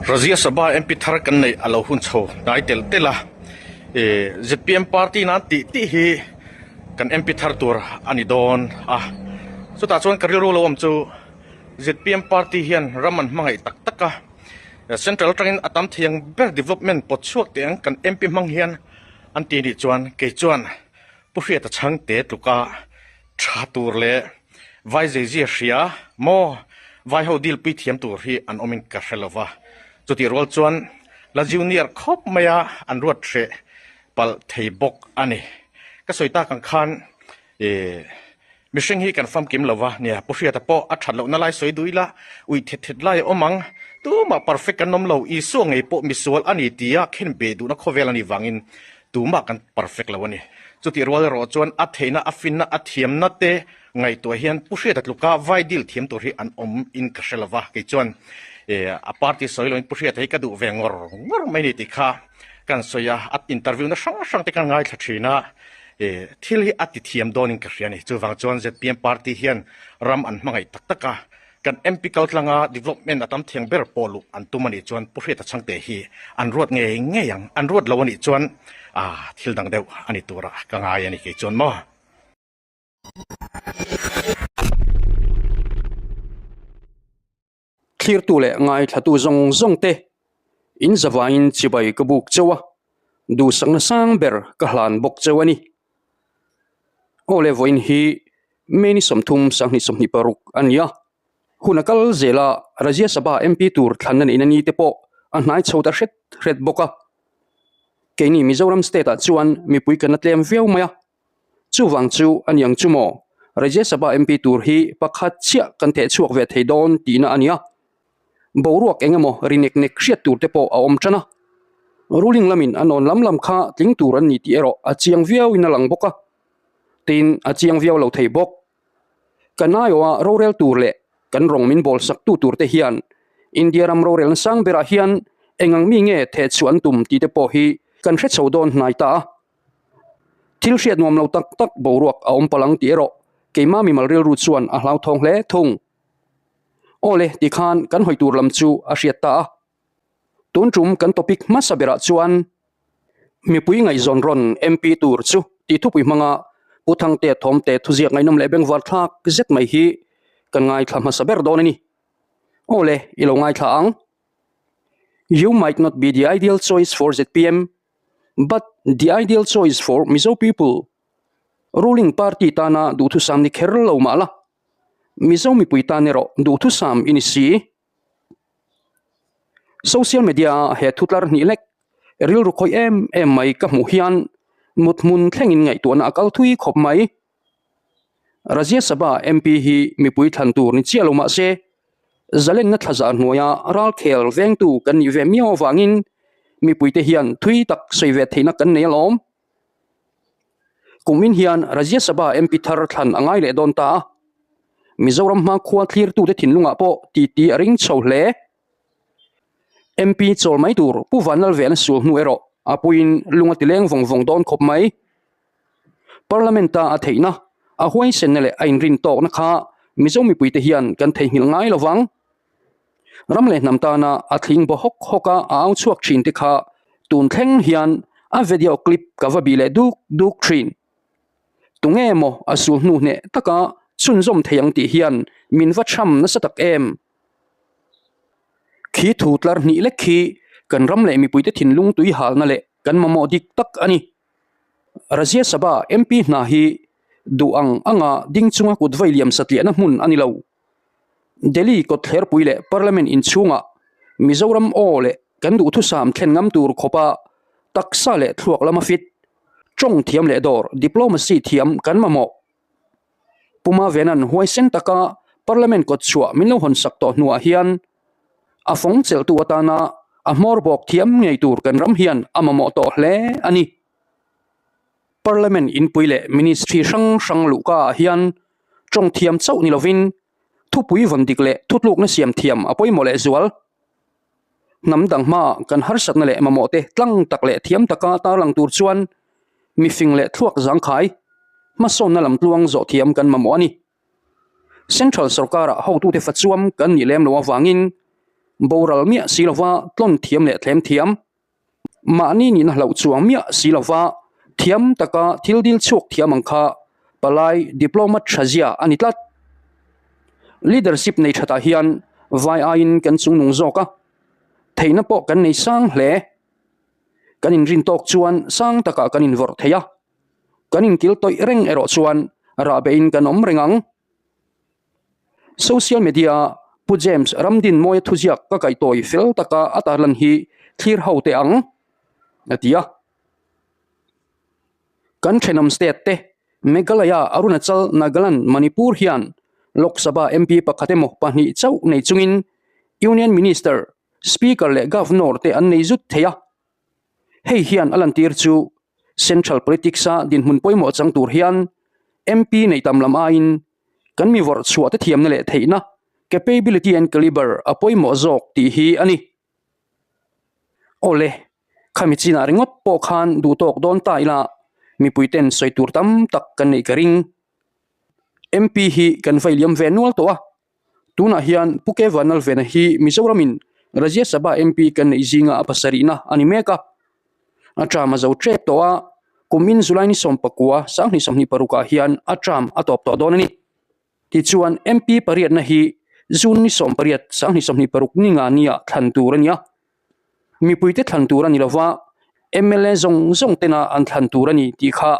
Rajya Sabha MP thar kan neih a lo hun chho hnai telh telh a, ih zpm party nan tih tih hi kan MP thar tur a ni dawn a, chutah chuan ka rilru lo awm chu zpm party hian ram an hmangaih tak tak a, central atangin a tam thei ang ber development pawt chhuak teh ang kan MP hmang hian an ti nih chuan kei chuan Pu Hriata chhangte tluka tha tur leh vai zeizia hria maw vai ho deal pui thiam tur hi an awmin ka hre lo va, chutih rual chuan la junior khawp maia an ruat hreh palh thei bawk a ni. Ka sawi tak ang khan ih mihring hi kan famkim lo va nia, Pu Hriata pawh a that lohna lai sawi duh ila ui thet thet lai a awm ang, tumah perfect kan awm lo, Isua ngei pawh misual a ni tia khen beh duhna khawvel a nih vangin Tumah kan perfect lo a ni. Chutih rual erawh chuan a theihna, a finna, a thiamna te ngaihtuah hian Pu Hriata tluka vai deal thiam tur hi an awm in ka hre lo va. Kei chuan a party sawi loin Pu Hriata hi ka duh ve ngawr ngawr mai ni tih kha kan sawi a, a interview na hrang hrang te kan ngaithla thin a, thil hi a ti thiam dawnin ka hria a ni. Chuvang chuan zpm party hian ram an hmangaih tak tak a, Kan MP kal tlanga development a tam thiang ber pawh luh an tum anih chuan Pu Hriata Chhangte hi an ruat ngei ngei ang. An ruat lo anih chuan ah thil dang deuh a ni tura ka ngai a ni kei chuan maw. Thlirtu leh ngaithlatu zawng zawng te in zavaiin chibai ka buk cheu a, duhsakna sang ber ka hlan bawk cheu a ni. Aw le vawiin hi May ni 30 2026 a ni a, hun a kal zel a, Rajya Sabha MP tur thlanna neihna ni te pawh a hnai chho ta hret hret bawk a. Keini Mizoram state ah chuan mipui kan la tlem viau mai a, chuvang chu a niang chu maw Rajya Sabha MP tur hi pakhat chiah kan theh chhuak ve thei dawn tihna a ni a. Boruak eng emaw ri nek nek hriat tur te pawh a awm tan a, ruling lamin a nawn lam lam kha tling tur an ni tih erawh a chiang viauin a lang bawk a, tin a chiang viau lo thei bawk. Kan aiawha rorel tur leh kan rawng min bawl sak tu tur te hian India ram rorelna sang berah hian eng ang mi nge theh chhuah an tum tih te pawh hi kan hre chho dawn hnai ta a. Thil hriat nuam lo tak tak boruak a awm palh ang tih erawh keimah mimal rilru chuan a hlauthawng hle thung. Awle tikhan kan hawi tur lam chu a hriat ta a. Tun tum kan topic hmasa berah chuan mipui ngaihzawn rawn MP tur chu tih thupui hmanga Pu Thangtea Thawmte thuziak ngaihnawm leh bengvar thlak zet mai hi kan ngaithla hmasa ber dawn a ni. Awle i lo ngaithla ang. You might not be the ideal choice for zpm but the ideal choice for Mizo people. Ruling party tana duhthusam ni kher lo mah la. Mizo mipui tan erawh duhthusam i ni si. Social media a he thutlar hnih hlek rilru khawih em em mai ka hmuh hian mut hmun thlengin ngaihtuahna a kal thui khawp mai. Rajya Sabha MP hi mipui thlan tur ni chiah lo mah se, zalenna thlazah hnuaia ralkhel vengtu kan nih ve miau avangin mipuite hian thui tak sawi ve theihna kan nei alawm. Kumin hian Rajya Sabha MP thar thlan a ngai leh dawn ta a, Mizoram hmakhua thlirtute thinlungah pawh titi a ring chho hle. MP chawl mai tur Pu Vanlalvena sul hnu erawh a puiin lung a ti leng vawng vawng dawn khawp mai. Parliament-a a theihna, a huaisenna leh a inrin tawkna kha Mizo mipuite hian kan theihnghilh ngai lo vang. Ram leh hnam tana a thling baw hawk hawk a a au chhuak thin te kha tun thleng hian a video clip ka va bih leh duk duk thin. Tunge maw a sul hnu hneh taka chhunzawm thei ang tih hian min va cham nasa tak em? Khi thu tlar hnih lek khi kan ram leh mipuite thinlung tui halna leh kan mamawh dik tak a ni. Rajya Sabha MP hna hi duh ang anga ding chunga kut vai liam satliahna hmun a ni lo. Delhi kawtthlerpui leh Parliament inchhungah Mizoram aw leh kan duhthusam thlen ngam tur khawpa taksa leh thluak lama fit, tawng thiam leh dawr diplomacy thiam kan mamawh. Puma Venan huaisen taka Parliament kawtchhuah min lo hawnsak tawh hnuah hian a fawng chelhtu atana a hmawr bawk thiam ngei tur kan ram hian a mamawh tawh hle a ni. Parliament inpui leh Ministry hrang hrang luhkaah hian Tawng thiam chauh ni lovin thupui vawn dik leh thutlukna siam thiam a pawimawh leh zual. Hnam dang hmaah kan harsatna leh mamawh te tlang tak leh thiam taka tarlang tur chuan mifing leh thluak zangkhai, hmasawnna lam tluang zawh thiam kan mamawh a ni. Central sorkara hotute fachuam kan nih lem lo avangin. Boral miah si lova tlawn thiam leh thlem thiam. Mahni nihna hlauh chuang miah si lova thiam taka thil dil chhuak thiam ang kha palai diplomat tha zia a ni tlat. Leadership nei thatah hian vai aiin kan chungnung zawk a, theihna pawh kan nei sang hle. Kan inrin tawk chuan sang takah kan invawrh thei a, kan inkil tawih reng erawh chuan rahbehin kan awm reng ang. Social media-a Pu James Ramdinmawia thuziak ka kaihtawi fel taka a tarlan hi thlir ho teh ang, a ti a. Kan thenawm state te Meghalaya, Arunachal, Nagaland, Manipur hian Lok Sabha MP pakhat emaw pahnih chauh nei chungin Union Minister, Speaker leh Governor te an nei zut thei a. Hei hian a lantir chu Central Politics-a dinhmun pawimawh chang tur hian MP nei tam lam aiin kan mi vawrh chhuah te thiamna leh theihna, capability and calibre, a pawimawh zawk tih hi a ni. Awle, khami chinah ringawt pawh khan duhtawk dawn ta ila mipuiten sawi tur tam tak kan neih ka ring. MP hi kan vai liam ve nual tawh a, Tunah hian Pu Ke Vanlalvena hi Mizoramin Rajya Sabha MP kan neih zinga a pasarihna a ni mek a. A term a zo tep tawh a, kumin July ni 19, 2026 hian a term a tawp tawh dawn a ni. Tichuan MP pariatna hi June ni 18, 2026 ni nga nia thlan tur a ni a. Mipuite thlan tur a ni lova, mla zawng zawng tena an thlan tur a ni tih kha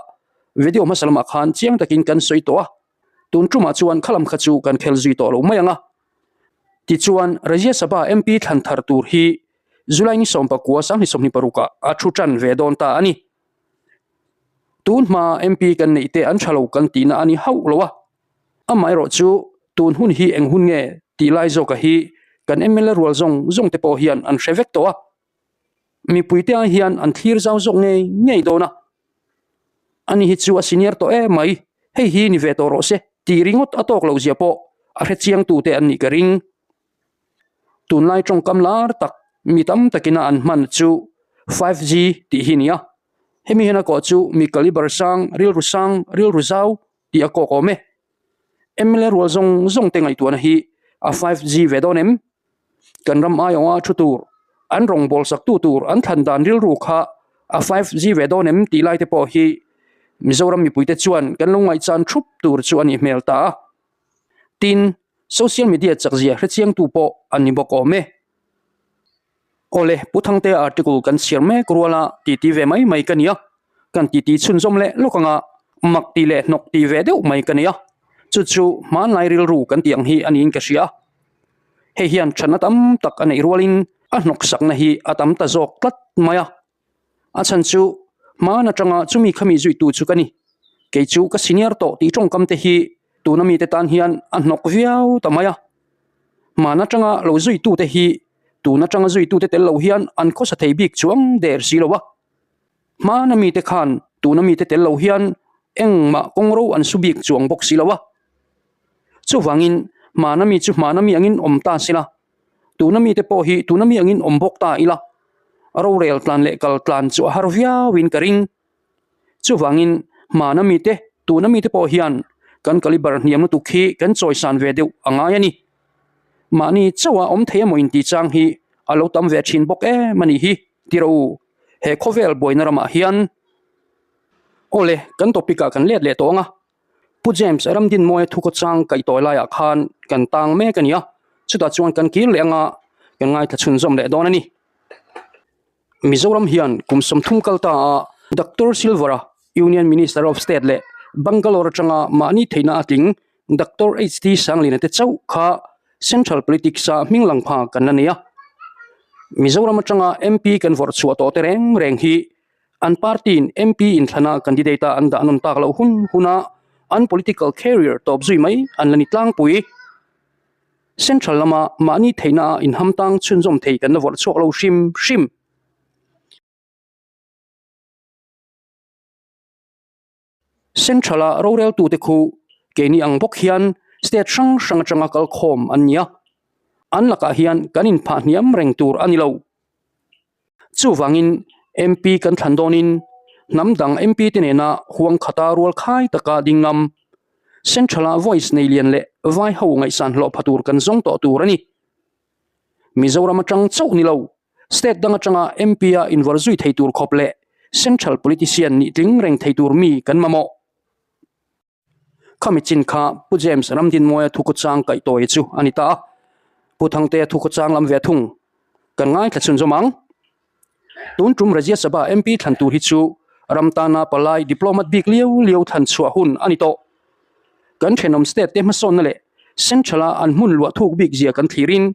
video hmasa lamah khan chiang takin kan sawi tawh a. Tun tumah chuan khalam kha chu kan khel zui tawh lo mai ang a. Tichuan, Rajya Sabha MP thlan thar tur hi July ni 19 2026 ah a thu tan ve dawn ta a ni. Tun hma MP kan neih te an tha lo kan tihna a ni hauh lo a. Amaherawh chu tun hun hi eng hun nge tih lai zawka hi kan mla rual zawng zawng te pawh hian an hre vek tawh a. Mipuite ai hian an thlir zau zawk ngei ngei dawn a. Ani hi chu a senior tawh em mai, hei hi ni ve tawh rawh se tih ringawt a tawk loh zia pawh a hre chiang tute an nih ka ring. Tunlai tawngkam lar tak mi tam takina an hman chu 5G tih hi nia. Hemi hian a kawh chu mi caliber sang, rilru sang, rilru zau tih a kawk awm e. Mla rual zawng zawng te ngaihtuahna hi a 5G ve dawn em? Kan ram aiawnga thu tur, an rawngbâwl saktu tur an thlan dan rilru kha a 5G ve dawn em tih lai te pawh hi Mizoram mipuite chuan kan lo ngaihchan thup tur chu a nih hmel ta a. Tin, social media chakzia hrechiangtu pawh an ni bawk awm e. Awle, Pu Thangtea article kan chhiar mek ruala titi ve mai mai ka ni a, kan titi chhunzawm leh lawk anga mak tih leh hnawk tih ve deuh mai ka nei a, chu chu hmanlai rilru kan tih ang hi a niin ka hria a. Hei hian thatna tam tak a neih rualin a hnawksakna hi a tam ta zawk tlat mai a. A chhan chu hman atanga chumi khami zuitu chu ka ni. Kei chu ka senior tawh tih tawngkam te hi tuna mite tan hian a hnawk viau ta mai a. Hman atanga lo zuitute hi tun atanga zuitute tel lo hian an khawsa thei bik chuang der si lo a. Hmana mite khan tuna mite tel lo hian engmah kawngro an su bik chuang bawk si lo a. Chuvangin hmana mi chu hmana mi angin awm ta sila. Tuna mite pawh hi tuna mi angin awm bawk ta ila, rorel tlan leh kal tlan chu a har viauin ka ring. Chuvangin hmana mite, tuna mite pawh hian kan caliber hniam lutuk hi kan chawisan ve deuh a ngai a ni. Mahni chauha awm thei emaw intih chang hi a lo tam ve thin bawk em a nih hi ti rawh u, he khawvel buaina ramah hian. Awle, kan topic ah kan let leh tawh ang a. Pu James Ramdinmawia thukhawchang kaihtawi laiah khan kan tang mek a ni a, chutah chuan kan kir leh anga kan ngaithla chhunzawm leh dawn a ni. Mizoram hian kum 30 kal ta a Doctor Silver-a Union Minister of State leh Bangalore atanga mahni theihna a tling Doctor HT Sangliana te chauh kha Central Politics-a hming lang pha kan la nei a. Mizoram atanga MP kan vawrh chhuah tawh te reng reng hi An party-in MP inthlana candidate-a an dah nawn tak loh hun huna an political career tawp zui mai an la ni tlangpui. Central lama mahni theihna-a inhamtang chhunzawm thei kan la vawrh chhuak lo hrim hrim. Central-a roreltute khu keini ang bawk hian state hrang hrang atanga kalkhawm an ni a, an lakah hian kan inphah hniam reng tur a ni lo. Chuvangin MP kan thlan dawnin hnam dang MP te nena huang khata rual khai taka ding ngam, Central-a voice nei lian leh vai ho ngaihsan hlawh pha tur kan zawng tawh tur a ni. Mizoram atang chauh ni lo, state dang atanga MP a invawrh zui thei tur khawp leh central politician nih tling reng thei tur mi kan mamawh. Khami chin kha Pu James Ramdinmawia thukhawchang kaihtawi chu a ni ta a, Pu Thangtea thukhawchang lam ve thung kan ngaithla chhunzawm ang. Tun tum Rajya Sabha MP thlan tur hi chu ram tana palai diplomat bik liau liau thlan chhuah hun a ni tawh. Kan thenawm state te hmasawnna leh central a an hmun luah thuk bik zia kan thlirin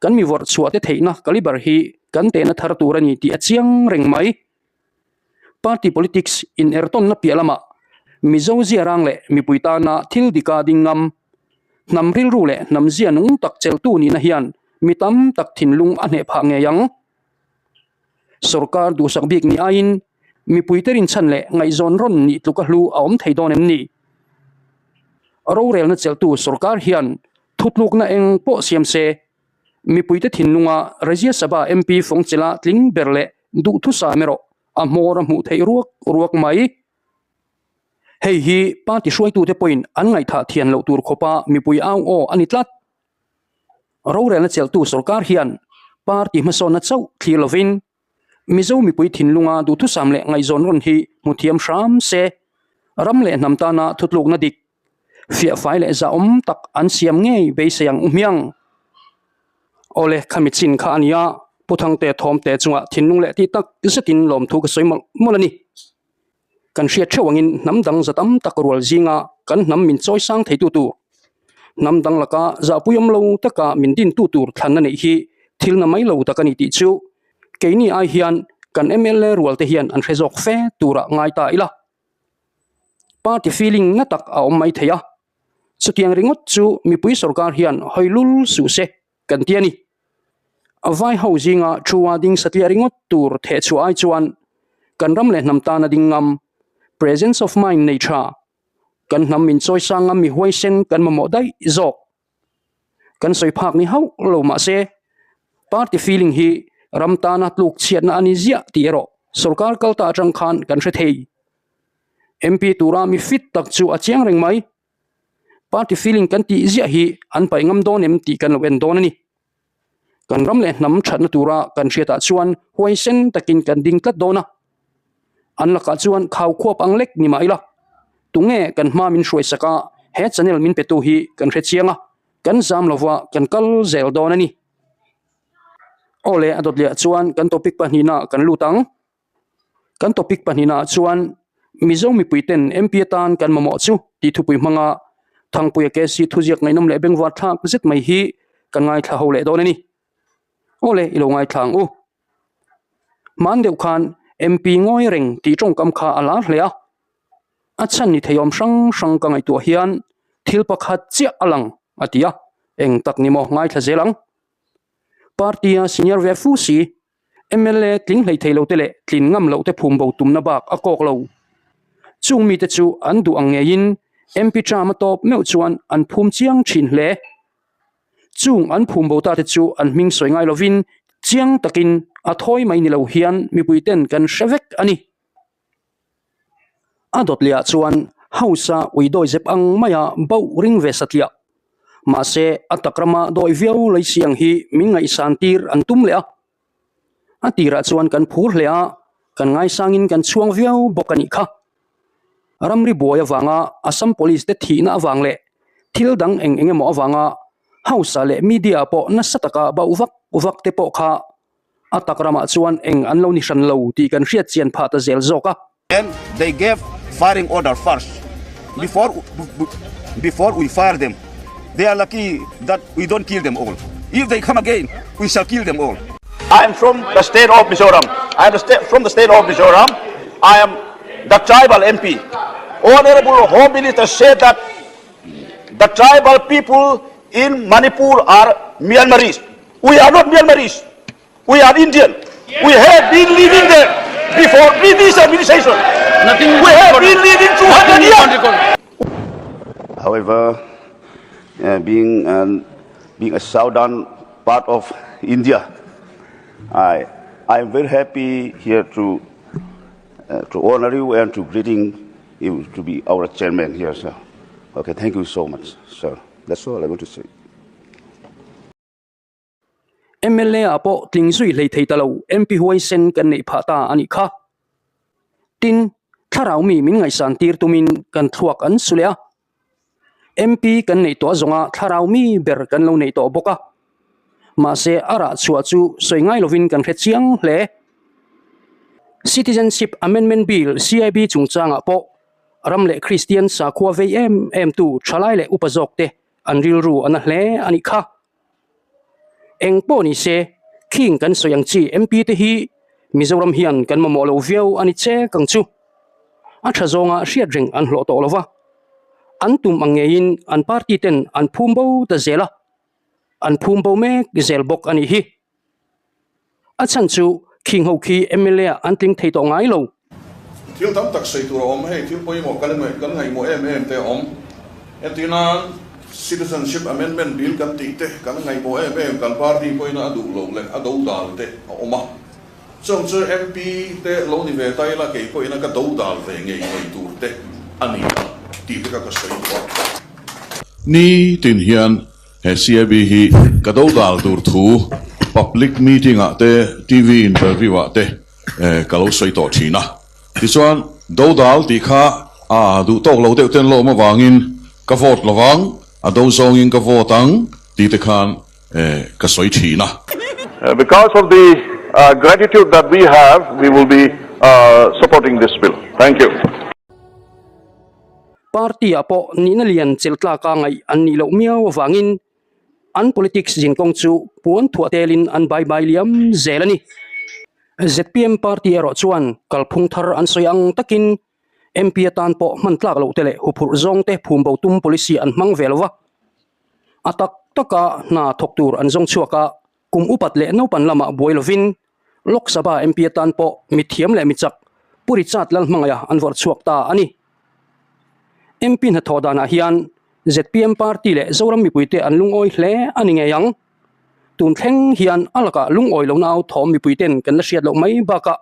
kan mi vawrh chhuah te theihna caliber hi kan tehna thar tur a ni tih a chiang reng mai. Party politics inertawnna piah lamah Mizo ziarang leh mipui tana thil dika ding ngam, hnam rilru leh hnam zia nung tak chelhtu nihna hian mi tam tak thinlung a hneh phah ngei ang. Sorkar duhsak bik ni aiin mipuite rinchhan leh ngaihzawn rawn nih tluka hlu a awm thei dawn em ni? Rorelna chelhtu sorkar hian thutlukna eng pawh siam se, Mipuite thinlunga Rajya Sabha MP Fawngchela tling ber leh duhthusam erawh a hmawr a hmuh theih ruak ruak mai. Hei hi party hruaitute pawhin an ngaihthah thian loh tur khawpa mipui au aw a ni tlat. Rorelna chelhtu sorkar hian party hmasawnna chauh thlir lovin Mizo mipui thinlunga duhthusam leh ngaihzawn rawn hi hmu thiam hram se, ram leh hnam tana thutlukna dik, fiahfai leh zahawm tak an siam ngei beisei ang u hmiang. Awle, khami chin kha a nia, Pu Thangte thawmte chungah thinlung leh tih tak zetin lawmthu ka sawi mawlh mawlh a ni. Kan hriat theuh angin hnam dang za tam tak rual zinga kan hnam min chawi sang theitu tur, hnam dang laka zahpui awm lo taka min dintu tur thlanna neih hi thil na mai lo tak a ni tih chu keini ai hian kan mla rual te hian an hre zawk fe turah ngai ta ila. Party feeling na tak a awm mai thei a, chutiang ringawt chu mipui sorkar hian hawi lul suh se. Kan ti a ni. A vai ho zinga thua ding satliah ringawt tur theh chhuah ai chuan kan ram leh hnam tana ding ngam, presence of mind nei tha, kan hnam min chawi sang ngam mi huaisen kan mamawh daih zawk. Kan sawi phak ni hauh lo mah se party feeling hi ram tana tluk chhiatna a ni ziah tih erawh sorkar kal ta atang khan kan hre thei. MP tura mi fit tak chu a chiang reng mai. Party feeling kan tih ziah hi an paih ngam dawn em tih kan lo en dawn a ni. Kan ram leh hnam thatna tura kan hriatah chuan huaisen takin kan ding tlat dawn a. An lakah chuan khau khuap ang lek ni mah ila, tunge kan hma min hruaisak a, he channel min petu hi kan hre chiang a, kan zam lova kan kal zel dawn a ni. Aw le a dawt leh ah chuan kan topic pahnihna kan lut ang. Kan topic pahnihnaah chuan Mizo mipuiten MP atan kan mamawh chu tih thupui hmanga Thangpuia KC thuziak ngaihnawm leh bengvar thlak zet mai hi kan ngaithla ho leh dawn a ni. Aw le, i lo ngaithla ang u. Hman deuh khan MP ngawi reng tih tawngkam kha a lar hle a. A chhan ni theiawm hrang hrang ka ngaihtuah hian thil pakhat chiah a lang a ti a, eng tak ni maw ngaithla zel ang. Party-a senior ve fu si Mla tling hlei thei lote leh tlin ngam lohte phum bo tumna bak a kawk lo. Chung mite chu an duh ang ngeiin MP term a tawp meuh chuan an phum chiang thin hle. Chung an phum bo tate chu an hming sawi ngai lovin chiang takin a thawi mai ni lo hian mipuiten kan hre vek a ni. A dawt lehah chuan House-a ui dawi zep ang maia bauh ring ve satliah. Mahse, a tak rama dawi viau lei si ang hi min ngaihsan tir an tum leh a. A tirah chuan kan phur hle a, kan ngaisangin kan chhuang viau bawk a nih kha. Ramri buai avanga Assam Police te thihna avang leh thil dang eng eng emaw avanga House-a leh media pawh nasa taka bauh vak vak te pawh kha A tak ramah chuan eng an lo ni hran lo tih kan hriat chian phah ta zel zawk a. Then they gave firing order first before before we fire them. They are lucky that we don't kill them all. If they come again, we shall kill them all. I am from the state of Mizoram. I am the state, from the state of Mizoram. I am the tribal MP. Honorable Home Minister said that the tribal people in Manipur are Myanmarese. We are not Myanmarese. We are Indian. We have been living there before British administration. Nothing we have been living 200 years. However, uh, being, um, being a southern part of India, I, I am very happy here to, uh, to honor you and to greeting you to be our chairman here, sir. Okay, thank you so much, sir. That's all I want to say. Mla ah pawh tling zui hlei thei ta lo MP huaisen kan neih phah ta a nih kha. Tin, thlarau mi min ngaihsan tir tumin kan thluak an su leh a. MP kan neih tawh zawnga thlarau mi ber kan lo neih tawh bawk a. Mahse, a rah chhuah chu sawi ngai lovin kan hre chiang hle. Citizenship Amendment Bill, CIB, chungchangah pawh ram leh Kristian sakhua vei em em tu thalai leh upa zawk te an rilru a na hle a nih kha. Eng pawh ni se, khing kan sawi ang chi MP te hi Mizoram hian kan mamawh lo viau a ni chek ang chu. A tha zawnga hriat reng an hlawh tawh lo va, an tum ang ngeiin an party ten an phum bo ta zel a, an phum bo mek zel bawk a nih hi. A chhan chu khing ho khi mla ah an tling thei tawh ngai lo. Thil tam tak sawi tur a awm hei, thil pawimawh kan ngaih kan ngaihmawh em em te a awm. Entirnan Citizenship Amendment Bill kan tih te kan ngaihmawh em em, kan party pawhin a duh loh leh a dodal te a awm a. Chung chu MP te lo ni ve ta ila kei pawhin a ka dodal ve ngei ngei tur te a ni a tih te kha ka sawi duh a. Ni tin hian He CAB hi ka dodal tur thu public meeting ah te, TV interview ah te ka lo sawi tawh thin a. Tichuan, dodal tih kha a duh tawk lo deuh ten lawm avangin ka vote lovang, a do zawngin ka vote ang tih te khan ka sawi thin a. Because of the gratitude that we have, we will be supporting this bill. Thank you. Party ah pawh nihna lian chelh tlaka ngaih an nih loh miau avangin an politics zin kawng chu puan thuah telin an bai bai liam zel a ni. Zpm party erawh chuan kalphung thar an sawi ang takin MP atan pawh hman tlak loh te leh huphurh zawng te phum bo tum policy an hmang ve lo va, a tak taka hna thawk tur an zawng chhuak a. Kum upat leh naupan lamah buai lovin Lok Sabha MP atan pawh mithiam leh michak Pu Richard Lalhmangaia an vawrh chhuak ta a ni. MP hnathawh danah hian zpm party leh Zoram mipuite an lungawi hle a ni ngei ang. Tun thleng hian a lakah lungawi lohna au thawm mipuiten kan la hriat loh mai bakah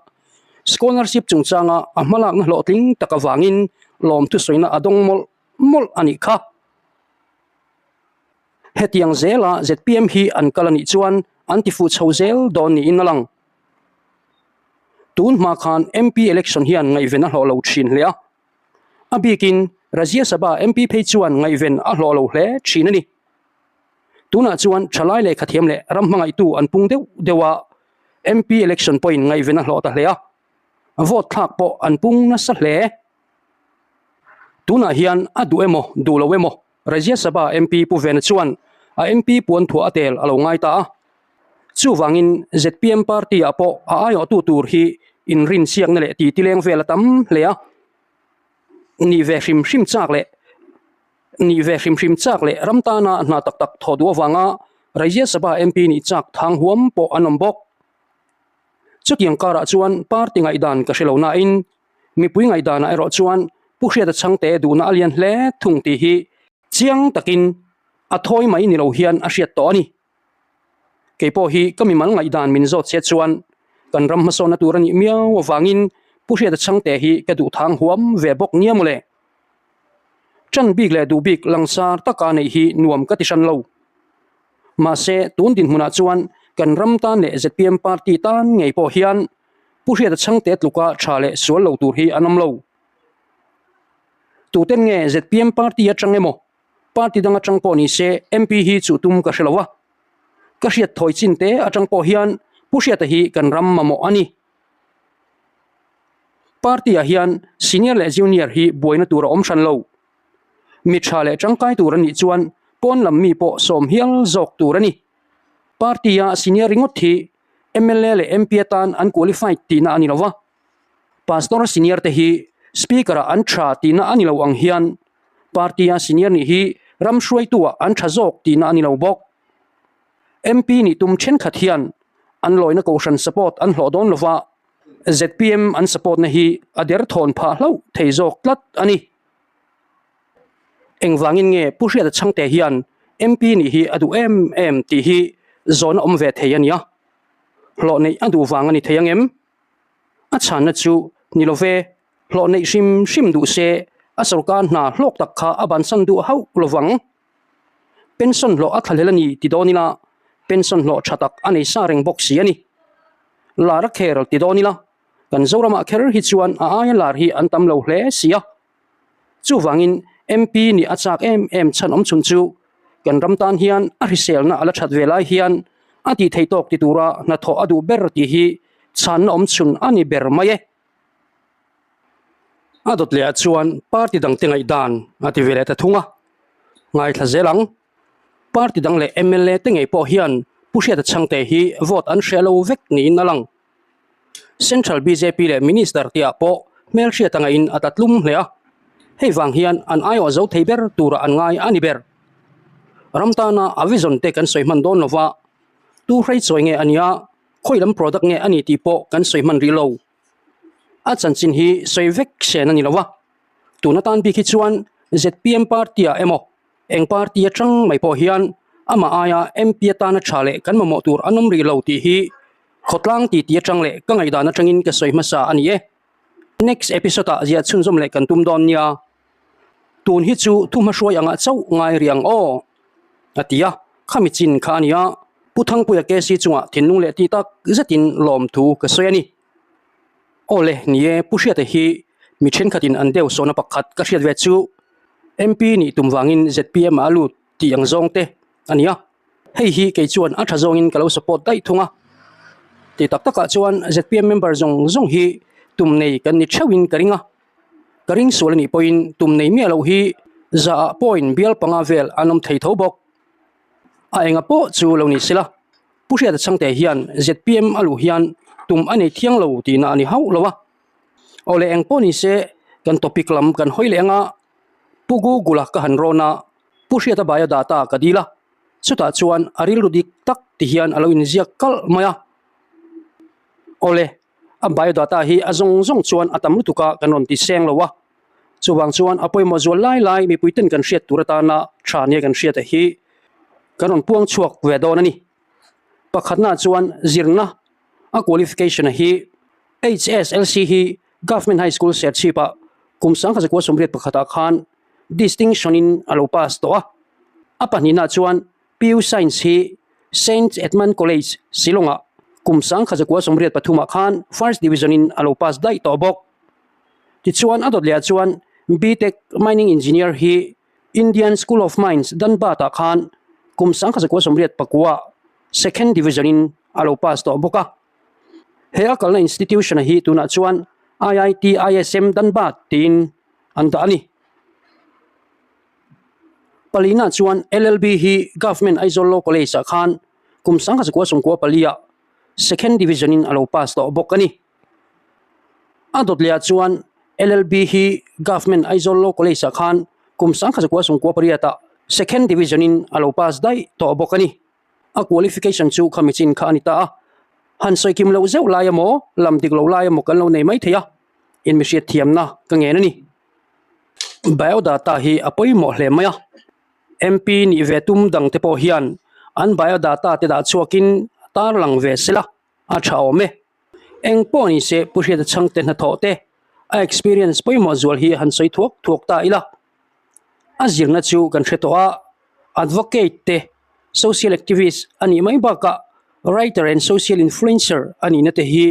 scholarship chungchanga a hmalakna hlawhtling tak avangin lawmthusawina a dawng mawlh mawlh a nih kha. Hetiang zela zpm hi an kal a nih chuan an ti fuh chho zel dawn niin a lang. Tun hma khan MP election hian ngaihven a hlawh lo thin hle a. A bikin Rajya Sabha MP phei chuan ngaihven a hlawh lo hle thin a ni. Tunah chuan thalai lehkhathiam leh ram hmangaihtu an pung deuh deuh a, MP election pawhin ngaihven a hlawh ta hle a. Vote thlak pawh an pung nasa hle. Tunah hian a duh emaw duh lo emaw Rajya Sabha MP Pu Vena chuan a MP puan thuah a tel a lo ngai ta a. Chuvangin zpm party ah pawh a aiawhtu tur hi inrinsiakna leh titi leng vel a tam hle a. Nih ve hrim hrim chak leh nih ve hrim hrim chak leh ram tana hna tak tak thawh duh avanga Rajya Sabha MP nih chak thang huam pawh an awm bawk. Chutiang karah chuan party ngaihdan ka hre lo nain Mipui ngaihdanah erawh chuan Pu Hriata Chhangte duhna a lian hle thung tih hi chiang takin a thawi mai ni lo hian a hriat tawh a ni. Kei pawh hi ka mimal ngaihdan min zawt che chuan kan ram hmasawnna tur a nih miau avangin Pu Hriata Chhangte hi ka duh thang huam ve bawk nia mawle. Ṭan bik leh duh bik langsar taka neih hi nuam ka ti hran lo. Mahse tun dinhmunah chuan kan ram tan leh zpm party tan ngei pawh hian Pu Hriata Chhangte tluka tha leh sual lo tur hi an awm lo. Tuten nge zpm party atang emaw party dang atang pawh ni se MP hi chuh tum ka hre lo a. Ka hriat thawi chin te atang pawh hian Pu Hriata hi kan ram mamawh a ni. Party ah hian senior leh junior hi buaina tur a awm hran lo. Mi tha leh tangkai tur a nih chuan pawn lam mi pawh sawm hial zawk tur a ni. Party a senior ringawt hi mla leh MP atan an qualified tihna a ni lo va, Pastor senior te hi Speaker ah an tha tihna a ni lo ang hian Party a senior nih hi ram hruaitu ah an tha zawk tihna a ni lo bawk. MP nih tum thenkhat hian an lawina kohhran support an hlawh dawn lo va, zpm an support na hi a derthawn phah hlauh thei zawk tlat a ni. Engvangin nge Pu Hriata Chhangte hian MP nih hi a duh em em tih hi zawn a awm ve thei a nia. Hlawh neih a duh vang a ni thei ang em? A chhanna chu ni lo ve, hlawh neih hrim hrim duh se a sorkar hna hlawk tak kha a bansan duh hauh lo vang. Pension hlawh a thlahlel a ni ti dawn ila. Pension hlawh tha tak a nei sa reng bawk si a ni. Lar a kher ti dawn ila, kan Zoramah kher hi chuan a aia lar hi an tam lo hle si a. Chuvangin MP nih a chak em em chhan awm chhun chu kan ram tan hian a hriselna a la that ve lai hian a tih theih tawk ti tura hnathawh a duh ber tih hi chhanna awm chhun a ni ber mai e. A dawt leh ah chuan party dangte ngaihdan a ti ve leh ta thung a, ngaithla zel ang. Party dang leh mla te ngei pawh hian Pu Hriata Chhangte hi vote an hreh lo vek niin a lang. Central bjp leh Minister te ah pawh hmelhriat anga in a ta tlum hle a, hei vang hian an aiawh zo thei ber turah an ngai a ni ber. Ram tana a vision te kan sawi hman dawn lova, tu hreichawi nge a nia, khawi lam product nge a ni tih pawh kan sawi hman rih lo. A chanchin hi sawi vek sen a ni lova, tun atan bik hi chuan zpm party ah emaw Eng party atang mai pawh hian amah aia MP atana tha leh kan mamawh tur an awm rih lo tih hi khawtlang titi atang leh ka ngaihdan atangin ka sawi hmasa a ni e. Next episode ah ziah chhunzawm leh kan tum dawn nia. Tun hi chu thu hmahruai angah chauh ngai rih ang aw. A ti a, khami chin kha a nia, Pu Thangpuia KC chungah thinlung leh ti tak zetin lawmthu ka sawi a ni. Aw le, ni e, Pu Hriata hi mi thenkhatin an deuh sawhna pakhat ka hriat ve chu MP nih tum vangin zpm ah a lut tih ang zawng te a ni a, hei hi kei chuan a tha zawngin ka lo support daih thung a. Ti tak takah chuan zpm member zawng zawng hi tum nei kan ni theuhin ka ring a, ka ring sual a nih pawhin tum nei miah loh hi za ah pawhin bial panga vel an awm thei tho bawk. A enga pawh chu lo ni sela. Pu Hriata Chhangte hian zpm a luh hian tum a nei thiang lo tihna a ni hauh lo a. Aw leh eng pawh ni se kan topic lam kan hawi leh anga Pu Google-a ka han rawn a, Pu Hriata biodata ka dil a, chutah chuan a rilru dik tak ti hian a lo inziak kalh mai a. Aw le, a biodata hi a zawng zawng chuan a tam lutuk a kan rawn ti seng lo a, chuvang chuan a pawimawh zual lai lai mipuiten kan hriat tur atana tha nia kan hriat a hi kan rawn puang chhuak ve dawn a ni. Pakhatnaah chuan zirna a qualification a hi HSLC hi Government High School Serchhip ah kum 1981 ah khan distinction in a lo pass tawh a. A pahnihnaah chuan PU Science hi Saint Edmund College Shillong ah kum 1983 ah khan first division in a lo pass daih tawh bawk. Tichuan a dawt leh ah chuan BTech Mining Engineer hi Indian School of Mines Dhanbad ah khan kum 1989 second division in a lo pass tawh bawk a. He a kalna institution hi tunah chuan IIT ISM Dhanbad tiin an dah a ni. Palina chuan LLB hi Government Aizawl Law College ah khan kum 1994 ah second division in a lo pass tawh bawk a ni. A dawt leh ah chuan LLB hi Government Aizawl Law College ah khan kum 1998 ah second division in a lo pass daih tawh bawk a ni. A qualification chu khami chin kha a ni ta a, han sawi kim loh zeuh lai emaw lam dik loh lai emaw kan lo nei mai thei a, in mi hriat thiamna ka ngen a ni. Biodata hi a pawimawh hle mai a, MP nih ve tum dang te pawh hian an biodata te dah chhuakin tarlang ve sela a tha awm e. Eng pawh ni se Pu Hriata Chhangte hnathawh te a experience pawimawh zual hi han sawi thuak thuak ta ila. A zirna chu kan hre tawh a, advocate te, social activist a nih mai bakah writer and social influencer a nihna te hi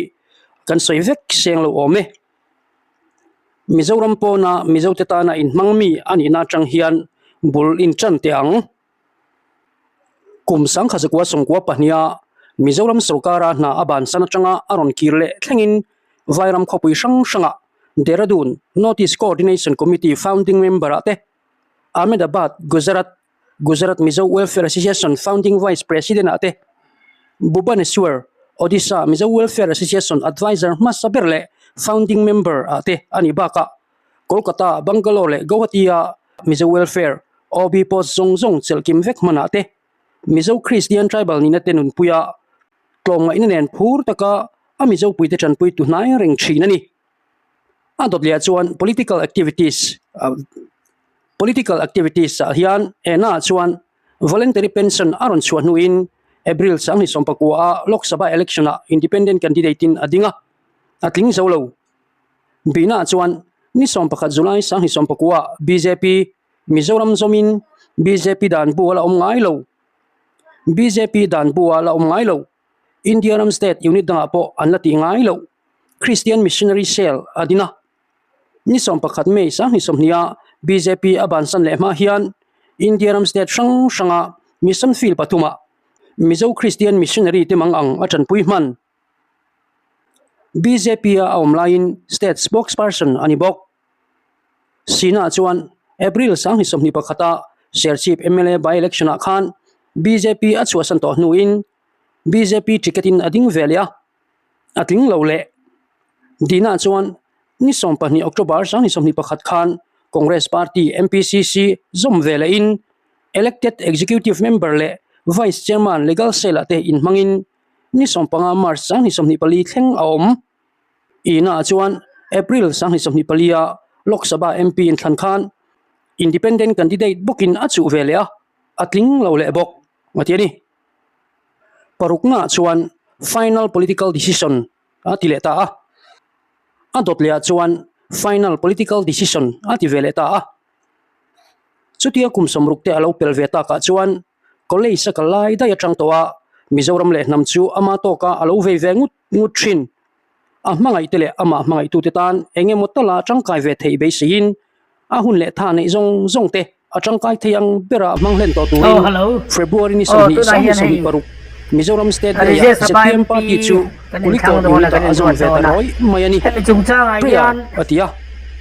kan sawi vek seng lo awm e. Mizoram pawna Mizote tana inhmang mi a nihna atang hian bul intan teh ang. Kum 1992 a Mizoram sorkara hna a bansan atanga a rawn kir leh thlengin Vairam khawpui hrang hrangah Dehradun North East Coordination Committee founding member ah te, Ahmedabad, Gujarat, Gujarat Mizo Welfare Association founding vice president ah te, Bhubaneswar, Odisha Mizo Welfare Association adviser hmasa ber leh founding member ah te a nih bakah Kolkata, Bangalore leh Guwahati-a Mizo Welfare, OB post zawng zawng chelh kim vek hmanah te, Mizo Kristian Tribal nihna te nunpuia tlawmngaihna nen phur taka a Mizo puite tanpui tu hnai reng thin a ni. A dawt leh ah chuan political activities political activities ah hian ena ah chuan voluntary pension a rawn chhuah hnuin April 2019 a Lok Sabha election ah independent candidate in a ding a, a tling zo lo. Bihnaah chuan ni 11 July 2019 bjp Mizoram zawmin bjp dan bu a la awm ngai lo. Bjp dan bu-ah la awm ngai lo. India ram state unit dangah pawh an la tih ngai loh. Christian Missionary Cell a din a. Ni 11 May 2020-a bjp a bansan leh hma hian India ram state hrang hranga mission field pathumah Mizo Christian Missionary te mang ang a tanpui hman. Bjp-a a awm laiin state spokesperson a ni bawk. Sina chuan April 2021-a Serchhip mla by-election-ah khan bjp a chhuahsan tawh hnuin bjp ticket-in a ding ve leh a, a tling lo leh. Dina chuan ni 12 October 2021 khan Congress Party MPCC zawm ve lehin Elected Executive Member leh Vice Chairman Legal Cell-ah te inhmangin ni 15 March 2024 thleng a awm. Ina chuan April 2024 a Lok Sabha MP inthlan khan Independent candidate bawkin a chuh ve leh a, a tling lo leh bawk a ti a ni. Paruknaah chuan Final Political Decision a ti leh ta a, a dawt lehah chuan Final Political Decision a ti ve leh ta a. Chutia kum sawmruk te a lo pel ve takah chuan College a kal lai daih atang tawh a, Mizoram leh hnam chu ama tawka a lo vei ve ngut ngut thin. A hmangaihte leh amah hmangaihtute tan eng emaw tala tangkai ve theih beiseiin a hun leh tha neih zawng zawng te a tangkai thei ang bera hmang hlen tawh turin February ni 20 26 Mizoram State Day-ah zpm party chu Kulikawr unit-ah a zawm ve ta rawih mai a ni. Prayer a ti a.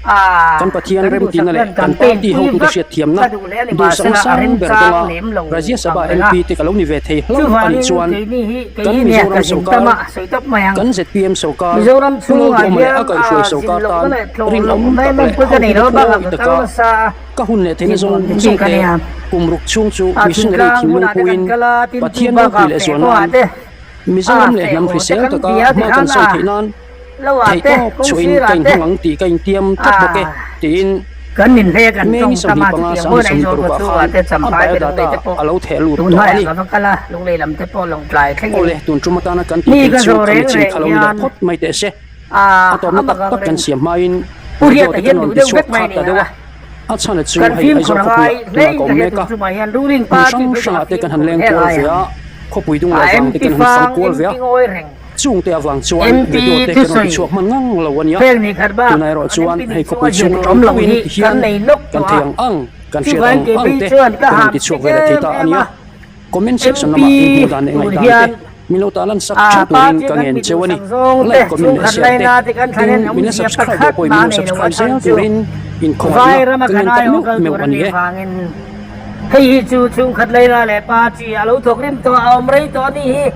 Kan Pathian remtina leh kan party hotute hriatthiamna duhsakna sang ber dawnga Rajya Sabha MP te ka lo ni ve thei hlauh a nih chuan kan Mizoram sorkar, kan zpm sorkar, Pu Lalduhawma leh a kaihhruai sorkar tan rinawm tak leh hotute phuawi taka ka hun leh theihna zawng zawng te kum ruk chhung chu missionary thinlung puiin Pathian ropui leh zual nan Mizoram leh hnam hrisel taka hma kan sawi theih nan Theihtawp chhuahin ka inhmang ang tih ka intiam tlat bawk e, tiin May ni 25 26 ah khan a biodata a lo theh lut tawh a ni. Awle, tun tum atana kan tih theih chu ka michin kha lo ni leh phawt mai teh se. A tawpna tak tak kan siam hmain video te kan rawn ti chhuak khat ta deuh a. A chhan chu hei Aizawl khawpuiah tunah ka awm mek a, hmun hrang hrangah te kan han leng kual ve a, khawpui dung leh vang te kan han fang kual ve a. Chungte avang chuan video te kan rawn tichhuak hman ngang lo a nia. Tunah erawh chuan hei khawpui chhung atang tawhin tihian kan thei ang ang, kan hriat ang ang te kan rawn tichhuak ve leh thei ta a nia. Comment section lamah in hmuh dan leh ngaihdan te min lo ta lan sak tha turin ka ngen cheu a ni. Like, comment leh share te, tin min la subscribe loh pawhin min lo subscribe zel turin inkhawngaihna ka ngen tak meuh meuh a ni e. Hei hi chu chhungkhat Leila leh pa chi a lo thawk rem tawh a, a awm rei tawh a nih hi.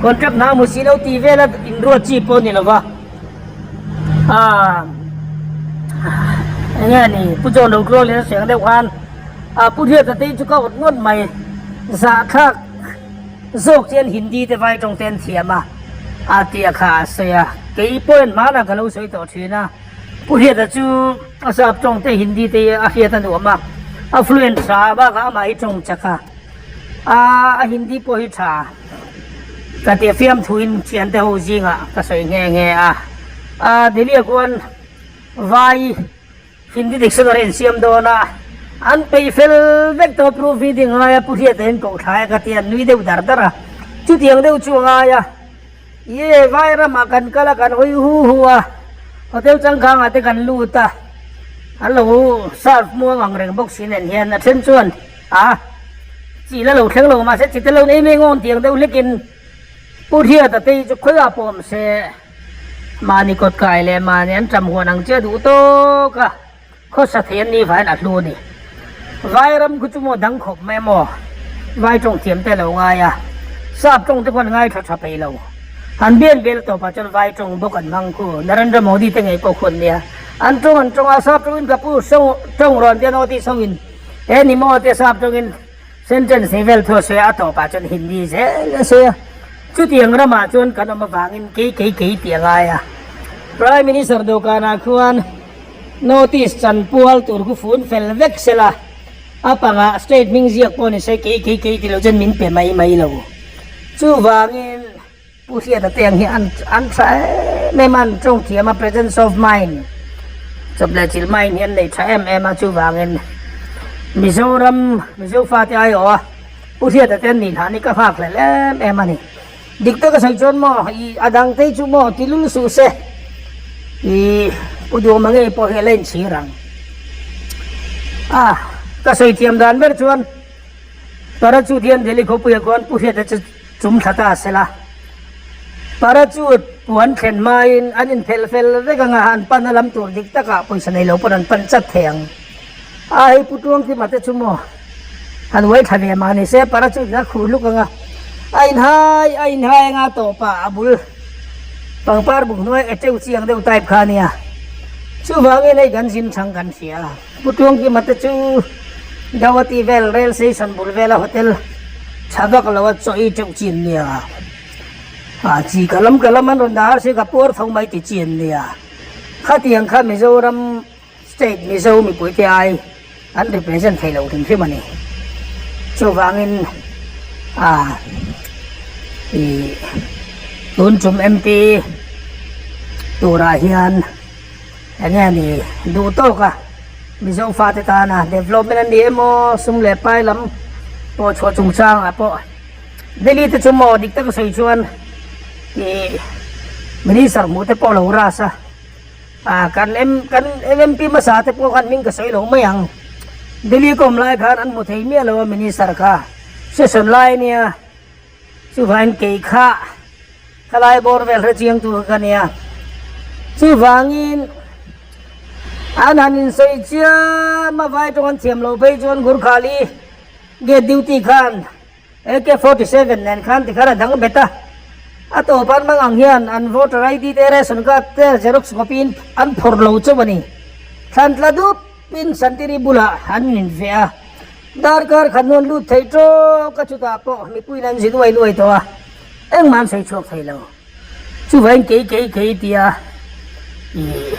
Contract hna hmu si lo tih vela inruat chi pawh a ni lo va. Aaa eng nge ni Pu John Rokhluang leh a seng deuh khan a Pu Hriata te hi chu ka awt ngawt mai. Zahthlak zawk chian Hindi te vai tawng te an thiam a, a tih a kha a sawi a. Kei pawhin hmanah ka lo sawi tawh thin a. Pu Hriata chu a sap tawng te Hindi te hi a hriat a nuam a, a fluent tha a bakah amah hi tawng chak a, a Hindi pawh hi tha ka ti a fiamthuin thiante ho zingah ka sawi nghe nghe a, a Delhi ah khuan vai Hindi dictionary an siam dawn a, an peih fel vek tawh proof reading a ngai a, Pu Hriata hian koh thlai a ka ti a, an nui deuh dar dar a, chutiang deuh chu a ngai a. Ye, vai ramah kan kal a, kan hawi hu hu a, hotel changkangah te kan lut a, an lo serve muang ang reng bawk si nen hian a then chuan a chi la lo thleng lo mahse chi te lo nei mai ngawn tiang deuh hlekin Pu Hriata te hi chu khawiah pawh awm se mahni kawt kai leh mahni an ṭam huan ang chiah duh tawk a. Khawsa thei an nih vaiin a hlu a ni. Vai ram khu chu maw dang khawp mai maw? Vai tawng thiam te lo ngai a, sap tawng te khuan ngai tha tha peih lo. Han bian vel tawpah chuan vai tawng bawk an hmang khu. Narendra Modi te ngei pawh khuan nia. An tawng an tawng a, sap tawngin ka pu tawng rawn tia nawti sawngin he ni maw tia sap tawngin sentence nei vel thu a sawi a, a tawpah chuan Hindi zel a sawi a. Chutiang ramah chuan kan awm avangin kei kei kei tih a ngai a. Prime Minister dawhkanah khuan Notice chan pual tur khu fun fel vek sela, a pangah state hming ziak pawh ni se kei kei kei ti lo chuan min pe mai mai lo. Chuvangin Pu Hriata te ang hi an an tha em em a, an tawng thiam a, presence of mind, chawp leh chilh mind hi an nei tha em em a, chuvangin Mizoram Mizo fate aiawh a. Pu Hriata te an nih hlan hi ka nghak hlel em em a ni. Dik taka sawi chuan maw i a dang te chu maw ti lul suh se i Pu Duhawma ngei pawh hi a la inchhir ang. A ka sawi thiam dan ber chuan Parachute hian Delhi khawpuiah khuan Pu Hriata chu chum thla ta sela. Parachute puan thlen hmain an inphelh fel vek anga an pan a lam tur dik takah pawisa nei lo pawn an pan chat thei ang. A hei Pu Tuangkima te chu maw han uai thla ve mah ni se parachute in a khuh hluk anga a inhai a inhai anga tawpah a bul pangpar buk hnuai e teuh chiang deuh type kha ania. Chuvangin hei kan zin chang kan hria. Pu Tuangkima te chu Gauhati vel rail station bul vela hotel tha vak lo a chaw ei teuh chi an nia. A chi ka lam ka lam an rawn dah har si ka puar tho mai ti chi an nia. Khatiang kha Mizoram state Mizo mipui te ai an represent thei lo hrim hrim a ni. Chuvangin a ih tun tum MP turah hian Enge ni duh tawk a, Mizo fate tana development a ni emaw sum leh pai lam pawh chhuah chungchangah pawh Delhi te chu maw dik taka sawi chuan ih Minister hmuh te pawh lo ras a, ah kan M kan MP hmasa te pawh khan hming ka sawi lo mai ang. Delhi ka awm lai khan an hmu thei miah lo a Minister kha session lai ania chuvangin kei kha. Thalai bawr vel hre chiang tur ka nia. Chuvangin an han insawi chiam a, vai tawng an thiam loh phei chuan Gurkhali gate duty khan AK 47 nen khan tikhan a dang bet a. A tawp an hmang ang hian an voter ID te ration card te xerox copy in an phawrh lo chauh a ni. Thlan tla dup in Santiri bulah an inveh a. Darkar khat hnuan lut thei tawk a chutah pawh mipuiin an zin uai luai tawh a. Engmah an sawi chhuak thei lo. Chuvain kei kei kei tia ih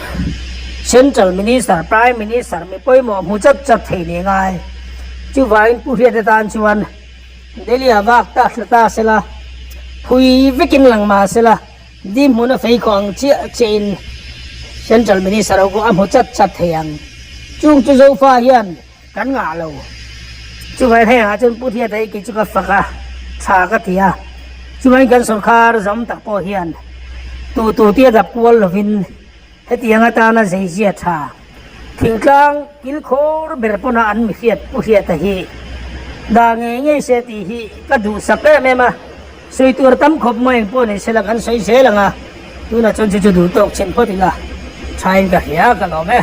Central Minister, Prime Minister mi pawimawh hmu chat chat thei ni ngai. Chuvain Pu Hriata tan chuan Delhi ah vak ta hla ta sela, phui vekin lang mah sela, dim hmuna fei khawh ang chiah chiahin Central Minister ho pawh a hmu chat chat thei ang. Chung chu Zofa hian Kan ngah lo. Chuvai hengah chuan Pu Thiata hi kei chu ka fak a, tha ka ti a. Chuvangin kan sawrkar zawm tak pawh hian tu tu tia dap kual lovin hetiang atana zeizia tha thingtlang kilkhawr ber pawna an mi hriat Pu Hriata hi dah ngei ngei se tih hi ka duhsak em em a. Sawi tur tam khawp mai ang pawh nei sela kan sawi zel ang a, tunah chuan chu chu duh tawk chhin phawt ila thain ka hria ka lawm e.